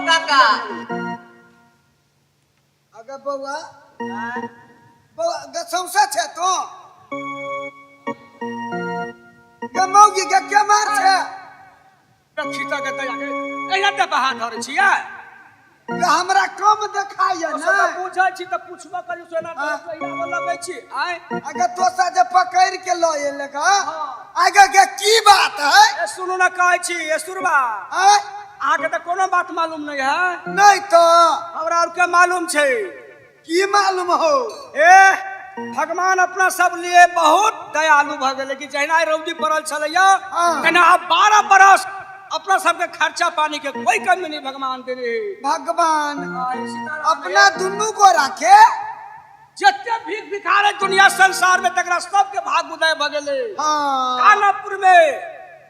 काका। अगे बौआ, बौआ गे सौंसे छै तो गे मौगी गे के मार छै? देखी तऽ गे दया गे, एहिना तऽ बहा धरै छियै। गे हमरा कम देखाइए ओ ने। सब तऽ बुझै छी तऽ पुछबो करी सोना हाँ। आबऽ लगै छी आँय। अगे तोसा जे पकड़ि के लऽ एले ग, हाँ। आगे गे की बात है? ए सुनू ने, कहै छी ए सुरबा, आँय? अहाँके तऽ कोनो बात मालूम नहि है। नहि तऽ हमरा आरके मालूम छै। की मालूम हो? ए भगवान अपना सब लिए बहुत दयालु भऽ गेलै कि जहिना ई रौदी पड़ल छलैया हाँ। तहिना आब 12 बरस अपना सबके खर्चा पानी के कोई कमी नहीं भगवान देने है। भगवान आय सीताराम। अपना दुनू गोरा के जते भीख भिखार है दुनिया संसार में तकरा सबके भाग उदय भऽ गेलै। हाँ। कानापुर में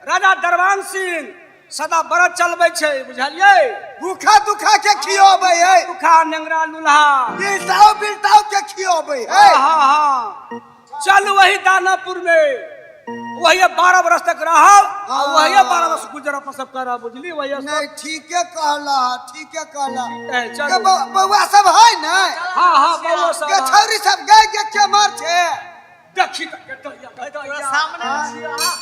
राजा दरवान सिंह सदा व्रत चलबै छै, बुझलियै? भूखा दुखा के खियाबै है। दुखा नेंगरा लुल्हा बिलटाव बिलटाव के खियाबै है। हाँ हाँ, चल वही दानापुर में वही 12 बरस तक रहब आ वही 12 बरस गुजर अपन सब करब, बुझली? वही सब। नहीं, ठीके कहला, ठीके कहला। ए, चलू। के बौआ सब है ने? हाँ हाँ, बौआ सब के छौरी सब गए के के मार छै? देखी तऽ के दइया, के दइया। सामने मे छियै अहाँ।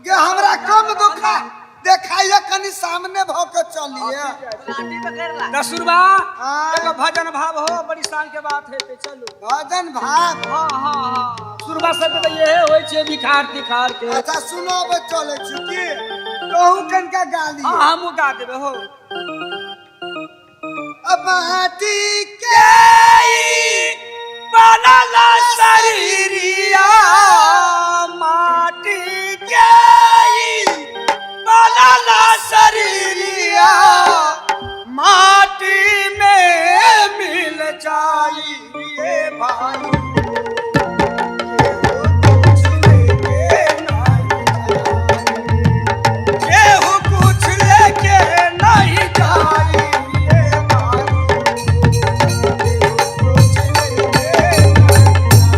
गे हमरा कम दुखा देखाइए, कनि सामने भऽ के चलिए। लाठी पकड़ ला। दसुरबा, हाँ। एगो भजन भाव हो, बड़ी शान के बात है ते चलू। भजन भाव? हाँ हाँ हाँ, सुरबा सबके तऽ इहे होइ छै भिखार तिखार के। अच्छा सुनाबै चलै छी की कहू कनिका गाली। हाँ, हमहूँ गा देबै हो। अब माटी के बनल शरीरिया, माटी के बनल शरीरिया, माटी में मिल जाई रे भाई, केहू कुछ लेके नहीं जाई रे भाई, केहू कुछ लेके नहीं जाई।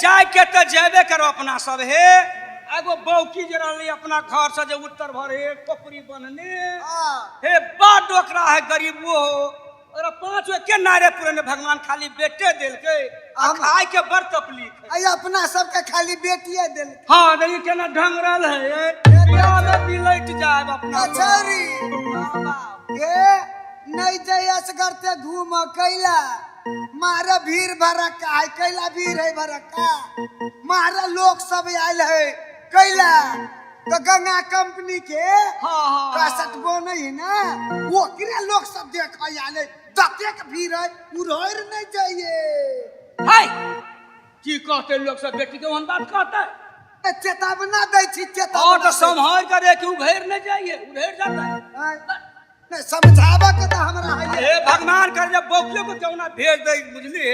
जाय के तऽ जेबे करो अपना सब। हे एगो बौकी जे रहलै अपना घर से जे उत्तर भर हे टोकरी बनने, हे बड ओकरा है गरीब वो हो, ओकरा 5 गो के नारे पुरने भगवान खाली बेटे देलकै, आ खाय के बड़ तकलीफ है। आई अपना सबके खाली बेटिए देलकै। हाँ देखी केना ढंग रहल है, बियाह में बिलट जाए अपना। छौरी ये नहीं जाय असगर ते घूम कैला मारा भीड़ भड़क्का है, कैला भीड़ है भड़क्का, मारा लोग सब आयल है कैला तो गंगा कंपनी के हाँ कैसेट बनै है ना, ओकरे लोग सब देख आयल है, ततेक भीड़ है उड़र नहीं जाइए। हाय की कहते लोग सब बेटी के ओहन बात कहते? चेतावना दै छी, चेतावना। और तो सम्हार करे कि उघेर नहीं जाइए, उघेर जाता है। नहीं समझावा के तो हमरा है। हे भगवान कर जब बौकियो को क्यों ना भेज दे बुझली,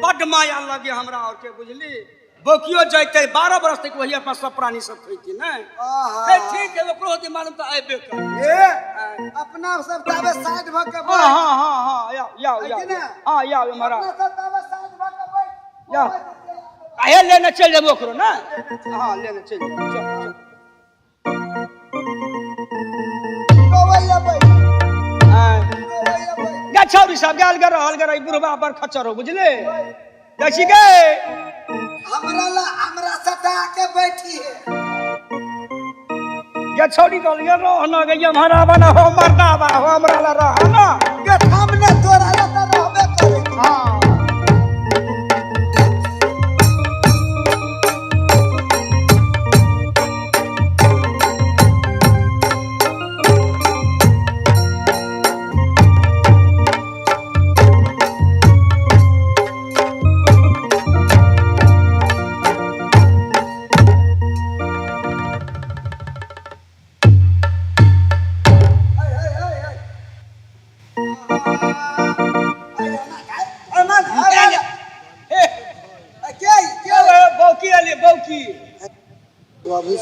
बड माया लगे हमरा और के बुझली। बौकियो जैते 12 बरस तक वही अपना सब प्राणी सब थी ना। ठीक है ओकरो होती मालूम तो आबे कर। ए अपना सब ताबे साइड भ के बैठ। हां हां हां हां या या या हां या हमारा अपना सब ताबे साइड भ के बैठ। या काहे लेने चल जेबो ओकरो ना। हां लेने चल चल चल गा छौरी सब गाल गर रहल गर बुढ़बा बड़ खच्चर हो बुझले। देखी गे हमरा ला हमरा सटा के बैठी है। गे छौरी कहल गे रह न गे हमारा बना हो मर्दा बा हो हमरा ला रह ना गे हम ने तोरा ला त रहबे करी। हां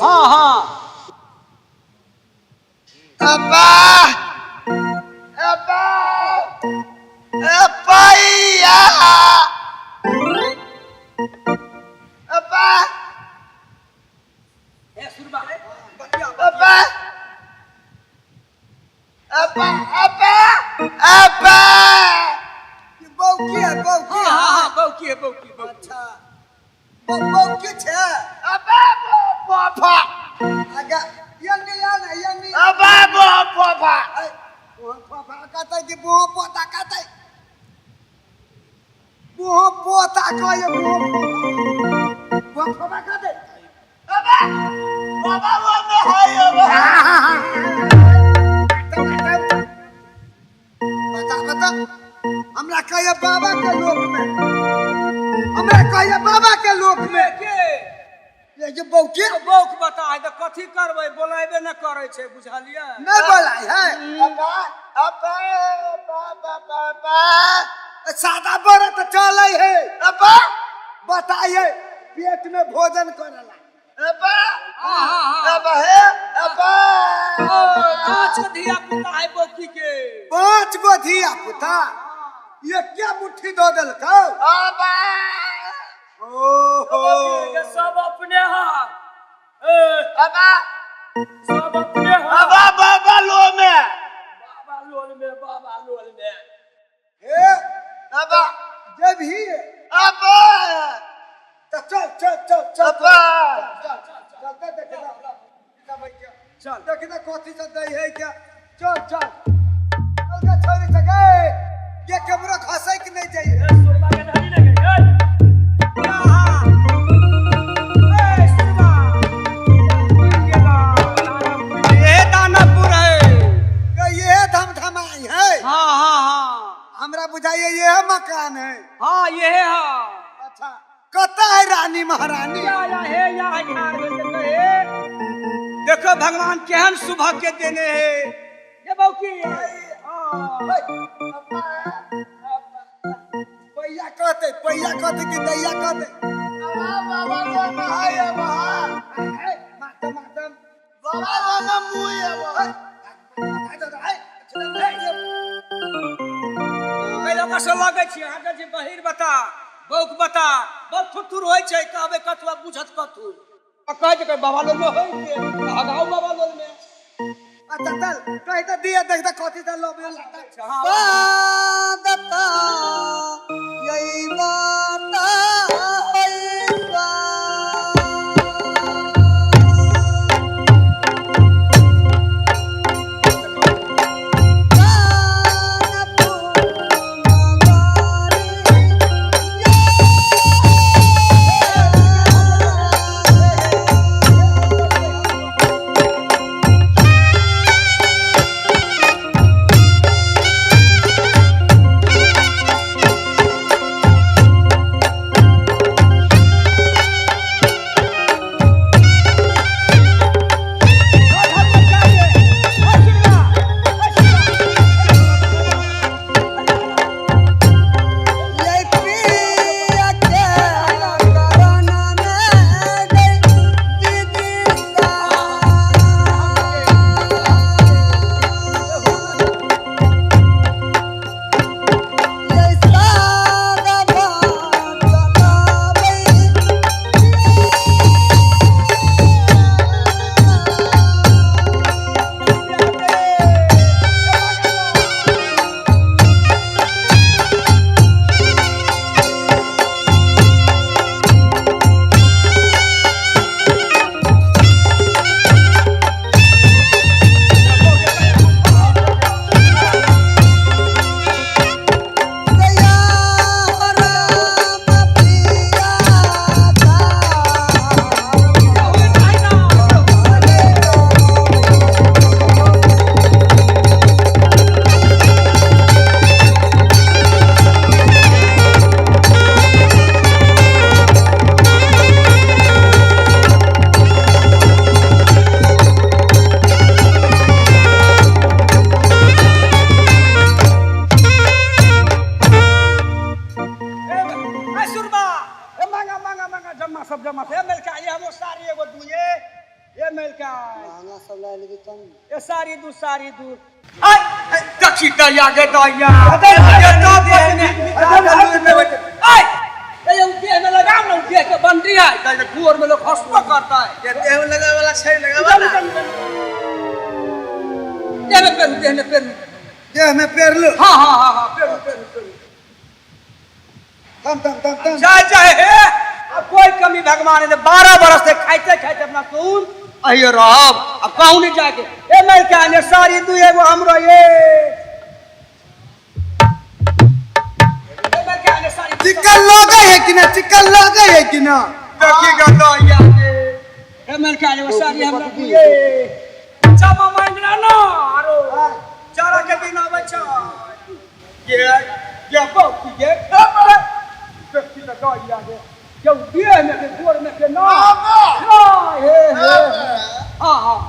हाँ हाँ अब्बा अब्बा अब्बा अब्बा अब्बा अब्बा अब्बा अब्बा बौकी है बौकी। हाँ हाँ बौकी है बौकी बौकी। अच्छा बौकी छे अब्बा पापा आगा ये नहीं आना ये नहीं अब्बा पापा पापा कहते कि बुहो पोता कहते बुहो पोता कहे बुहो बुहो पापा कहते अब्बा बाबा वो में है अब्बा। बता बता हमरा कहे बाबा के लोक में, हमरा कहे बाबा के लोक में के ये जे बौकी बौक बता है त कथी करबै बोलाबे न करै छै बुझलियै। नहीं बोलाय है अब्बा अब्बा बाबा बाबा सादा बरत चलै है। अब्बा बताइए पेट में भोजन करला। अब्बा हां अब्बा है अब्बा। 5 गो धिया पुता है बौकी के। 5 गो धिया पुता ये क्या मुट्ठी दो देलकौ? अब्बा ओहो सब अपने हाथ अब्बा सब अपने हाथ अब्बा बाबा लो में बाबा लोल में बाबा लोल में हे अब्बा जब ही अब्बा तो चल चल चल चल अब्बा चल चलते देखे चल देखे ना कथी से दै है क्या। चल चल चल के छोरी सके ये कैमरा खसै के नहीं जाइए। सुरबा के धरी लगे ए दानापुर है ये धमधमाई है। हाँ हाँ हाँ हमरा बुझाइए ये मकान है। हाँ ये है। अच्छा कत है रानी महारानी? या या हे या है ठाड़ भेल देखो हे। देखो भगवान केहन सुबह के देने है ये बौकी। पैया कहते पैया कहते कि दैया कहते? बाबा लो में है अब्बा मातम मातम बाबा लो में मुई अब्बा कैला से लगै छी अहाँ कहै छी बहिर बता बौक बता बड़ थुथुर होइ छै, कहबै कथु आ बुझत कथु। आ कहै छै बाबा लोग में होइ छै, हगाउ बाबा लोग में। अच्छा चल, कहि तऽ दिअ, देख तऽ कथी तऽ लोभ लगता। हाँ। स्वागत यही बात है। ये प्रिय के करण में गई दीदी सा। ये सादा बात चलाबै। दया राम प्रिया का। ए सुरबा, ए मांगा मांगा मांगा, जम्मा सब जम्मा ए मेलका, ये हमो साड़ी एगो दुए ए मेलका। महंगा सब ला लेबी तब। ए साड़ी दू, साड़ी दू। आय दक्षी दया गे दया ये तो बचने। आय ए उ देह में लगाम ना, उ देह के बंदी है दया, गोर में लोग हंसबो करता है। ये देह में लगावे वाला छै, लगावा ना। देह में पेरू, देह में पेरू। देह में पेरलू। हाँ हाँ हाँ हाँ, पेरू पेरू पेरू। तम तम तम तम। चाहे चाहे हे, अब कोई कमी भगवान ने 12 बरस से खाइते खाइते अपना सुन अहियो रहब, अब कहूँ नहीं जाके। ए मर के आने सारी दू एगो हमरो ये। ए मर के आने सारी। चिकन लगे है कि ना? चिकन लगे है कि ना? देखी गदो या के। ए मर के आने वो सारी हमरा दू ये। जमा मांगना ना आरो चारा के दिन आबै छै। ये ये बहु ये देखी गदो या के। जो देह में के गोर में के ना ना हे हे हाँ हाँ।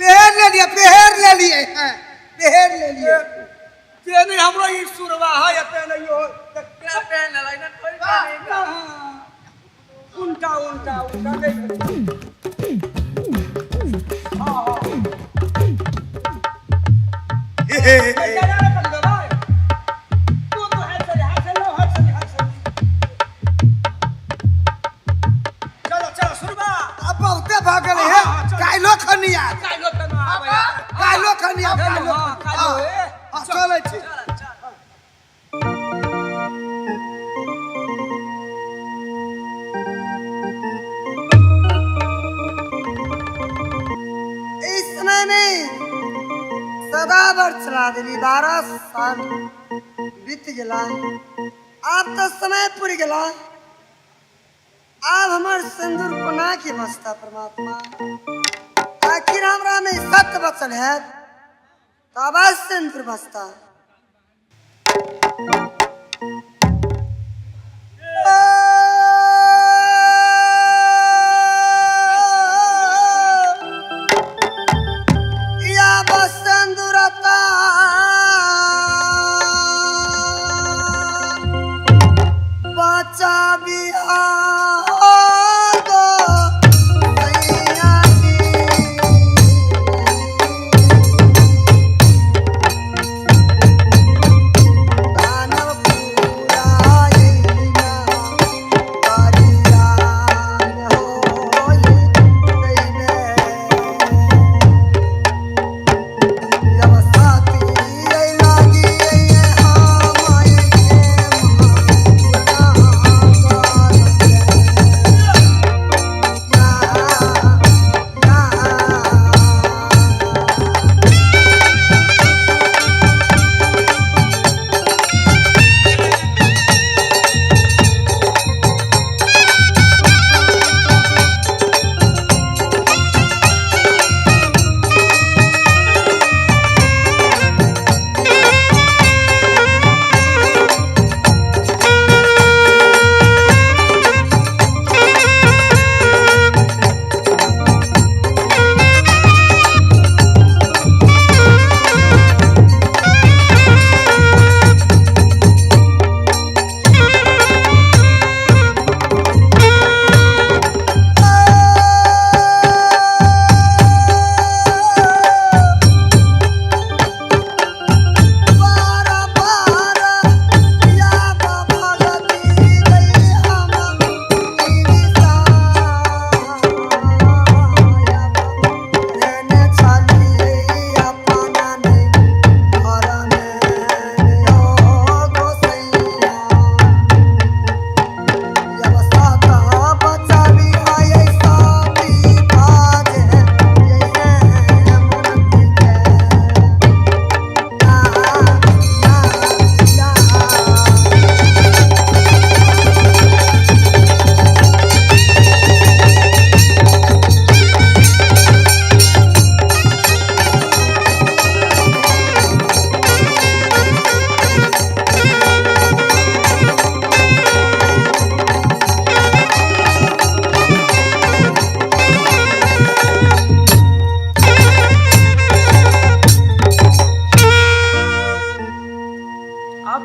पेहर ले लिए, पेहर ले लिए हैं, पेहर ले लिए। ते नहीं हमरो ई सुरवा है, ते नहीं हो। क्या पहन लेलै ना कोई पहनेगा। उल्टा उल्टा उल्टा नहीं। हाँ हाँ। हे। चलो चलो सुरवा। अब बहुते भऽ गेलै हे। काल्हो खनिया, काल्हो केना आबै? काल्हो खनिया, काल्हो। हाँ, काल्हो, ए। हाँ, चलै छी। चल चल। इस समय में सदा वर्ष चला देली, 12 साल बीत गेला। आब तो समय पुर गेला। आब हमर सिंदूर कोना के बचता परमात्मा? आखिर हमरा में सत्य बचल है तब सिंदूर बचता। या बसंदुरता बचा बिहार गो सैया जी।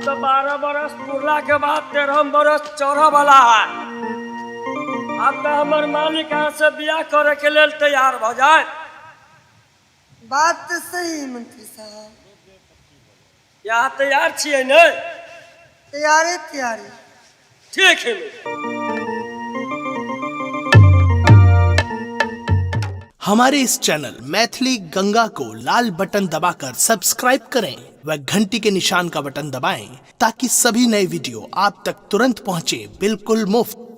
तो 12 बरस पुरला के बाद 13 बरस चढ़ वाला है। अब तो हमर मालिक अहाँ से बियाह करे के लेल तैयार भ जाए। बात तो सही मंत्री साहब। यहाँ तैयार छियै ने? तैयारी तैयारी। ठीक है। हमारे इस चैनल मैथिली गंगा को लाल बटन दबाकर सब्सक्राइब करें व घंटी के निशान का बटन दबाएं ताकि सभी नए वीडियो आप तक तुरंत पहुंचे बिल्कुल मुफ्त।